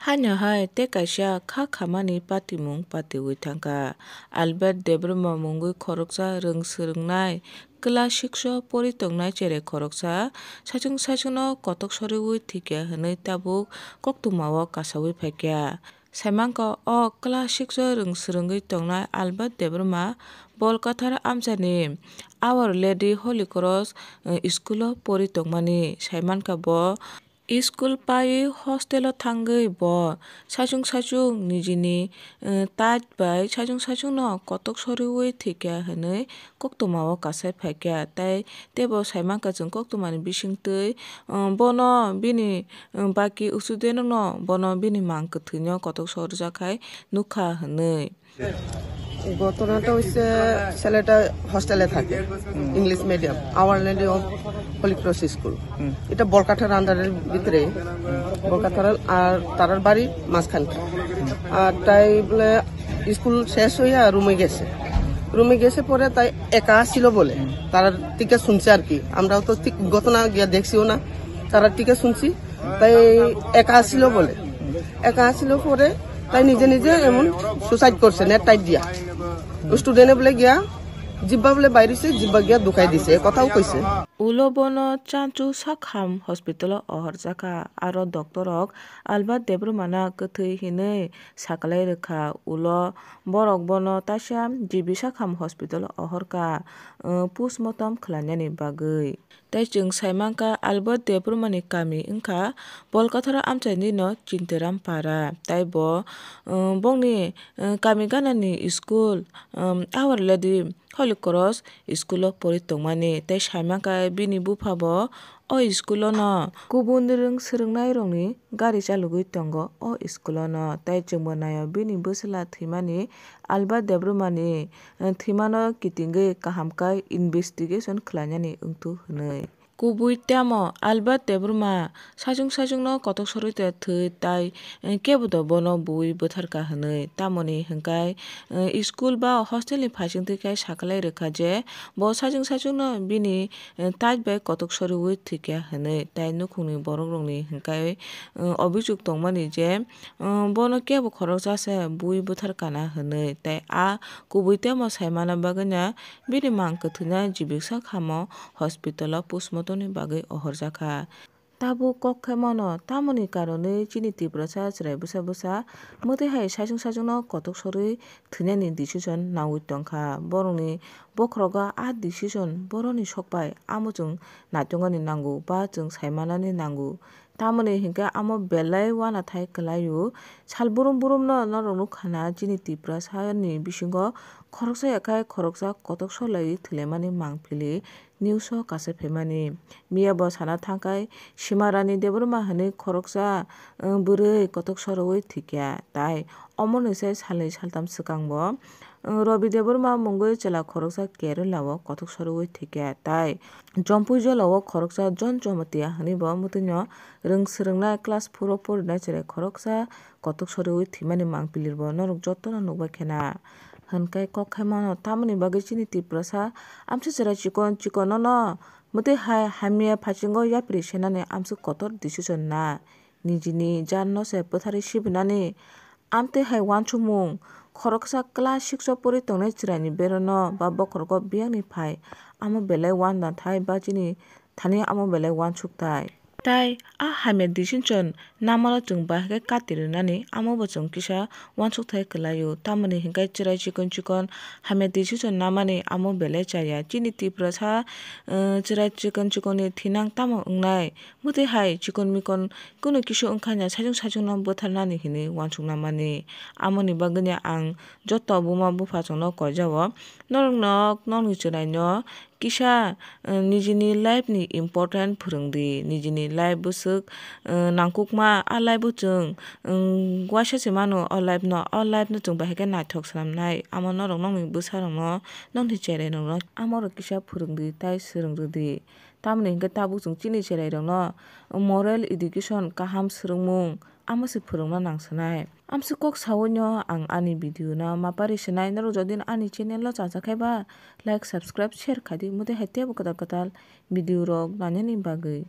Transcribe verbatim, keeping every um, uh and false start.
Haino hai tei kaisa kha khamani patimung patiwi thangkha. Albert Debbarma mungwi khoroksa rwng swrwngnai class six o pori tongnai cherai khoroksa saichung saichungno kotok soriwi thwikya hwnwi tabuk koktwmao kasawi phaikha. Saimankha o class six o rwng swrwngwi tongnai Albert Debbarma Bolkathar amchaini Our Lady Holy Cross, eh, school o pori tongmani. Saimankha bo school paiwi hostel o thangwi bo saichung saichung nijini, eh, tait bai saichung saichungno kotok soriwi thwikha hwnwi koktwmao kasai phaikha, tei teibo saimankha chwng koktwmani bisingtwi, eh, bono bini, eh, baki student rokno bono bini mang kwthwino kotok sorjak khai nukha hwnwi. ঘটনাটা হচ্ছে, ছেলেটা হোস্টেলে থাকে, English medium, Our Lady of Holy Cross School. এটা বরকাঠার আন্ডারের ভিতরে, বরকাঠার আর তারার বাড়ি মাঝখানটা। আর তাই বলে স্কুল শেষ হইয়া রুমে গেছে। রুমে গেছে পরে তাই একা ছিল বলে, তারার থেকে শুনছে আর কি। আমরাও তো ঠিক ঘটনা গিয়া দেখছিও না, তারার থেকে শুনছি। তাই একা ছিল বলে, একা ছিল পরে তাই নিজে নিজে এমন সুসাইড করছে নেট টাইট দিয়া। স্টুডেন্টে বলে গিয়া জিব্বা বলে বাইরেছে, জিব্বা গিয়া দুখাই দিছে, এ কথাও কইছে। Ulo bono Chanchu Sakham hospital o ohorjakha, aro doctor rok Albert Debbarma na kwthwi hinwi saklai rwkha. Ulo borok bono taisa G B Sakham hospital o ohorkha, uh, postmortem khlainani bagwi. Tei chwng saimankha Albert Debbarmani kami wngkha Bolkatharo amchaini no Chintiram Para. Tei bo, um, bongni, um, kami ganani school, um, Our Lady Holy Cross school o pori tongmani. Tei saimankha bini bupha bo o school o no kubun rwng swrwngnai rokni gari chalogwi tongo o school o no. Tei chwngbo naio bini bwswla thwimani Albert Debbarmani, eh, thwimano kitingwi kaham khe investigation khlainani wngthu hwnwi. Kubui tamo Albert Debbarma saichung saichungno kotok sorwi thwi tai, eh, kebo do bono bui bwtharkha hwnwi. Tamoni hwnkhe, eh, school ba hostel ni phaisingtwi khe saklai rwkha je bo saichung saichungno bini, eh, tait bai kotok soriwi thwikha hwnwi. Tai nukhungni borok rokni hwnkhe, eh, obisuk tongmani je, eh, bono kebo khoroksa se bui bwtharkha na hwnwi. Tai a kubui tamo saimana bagwino bini mang kwthwino G B Sakham o hospital o postmortem ni bagwi ohorjakha. Tabuk kok khe mano, tamoni karonwi chini Tiprasa chwrai bwsa bwsa mwtwi hai saichung saichungno kotok sorwi thwinani decision naui tongkha. Borokni bokhorogo a decision boroni sokpai, amo chwng naitongani nango ba chwng saimanani nango. Tamoni hinkhe amo belai uanathai kwlaio. Sal brum brumno norok nukha na, chini Tiprasani bisingo khoroksa ya khai khoroksa kotok sorlaiwi thwilaimani mangpili news o kaisa phaimani. Miya bo sana thangkhai Simarani Debbarma hwnwi khoroksa, uh, bwrwi kotok sorowi thwikha, tai omono se salnwi saltham swkang bo, uh, Robi Debbarma mungwi chwla khoroksa Kerala o kotok sorowi thwikha, tai Jompui Jola o khoroksa John Jomatia hwnwi bo mwtwino rwng swrwngnai class four o porinai chwrai khoroksa kotok soriwi thwimani mangpili bo norok jotono nukbai khe na. Hwnkhai kok khaimano tamoni bagwi chini Tiprasa amsa chwrai chikon chikon no mwtwi hai hamya phaichingo yapri senani amswk kotor decision na. Nijini janno se bwtharwi sibinani amtwi hai uansukmung. Khoroksa class six o pori tongnai chwraini berono ba bokhorogo biyangni phai amo belai uanathai ba chini thani amo belai uansukthai. Tai a hamya decision namano chwng bahai khe kati rwnani, amo bo chwng kisa uansukthai kwlaio. Tamoni hinkhe chwrai chikon chikon hamya decision namani amo belai chaya. Chini Tiprasa, eh, chwrai chikon chikonni thinang tamo wngnai? Mwtwi hai chikon mikon kunu kisu wngkhanya saichung saichungno bwtharnani hinwi uansukna mani. Amoni bagwino ang joto buma buphachwngno koijao, norokno nokni chwraino kisa, eh, nijini life ni important phwrwng di, nijini life bwswk, eh, nangkukma, a life o chwng, mm, uaisa se mano o life no, o life no chwng bahai khe naithok swnamnai, amo norok nokni bwsa rokno, nokni cherai rokno amo rok kisa phwrwng di tai swrwng rw di, tamoni hinkhe tabuk chwng chini cherai rokno moral education kaham swrwngmung, amo se phwrwngna nang swnai. Amswk kok saui no ang ani video no ma pari swnai. Norok jodi ani channel o chacha khai ba, like, subscribe, share khai di, mwtwi hai teibo kwtal kwtal video rok nainani bagwi.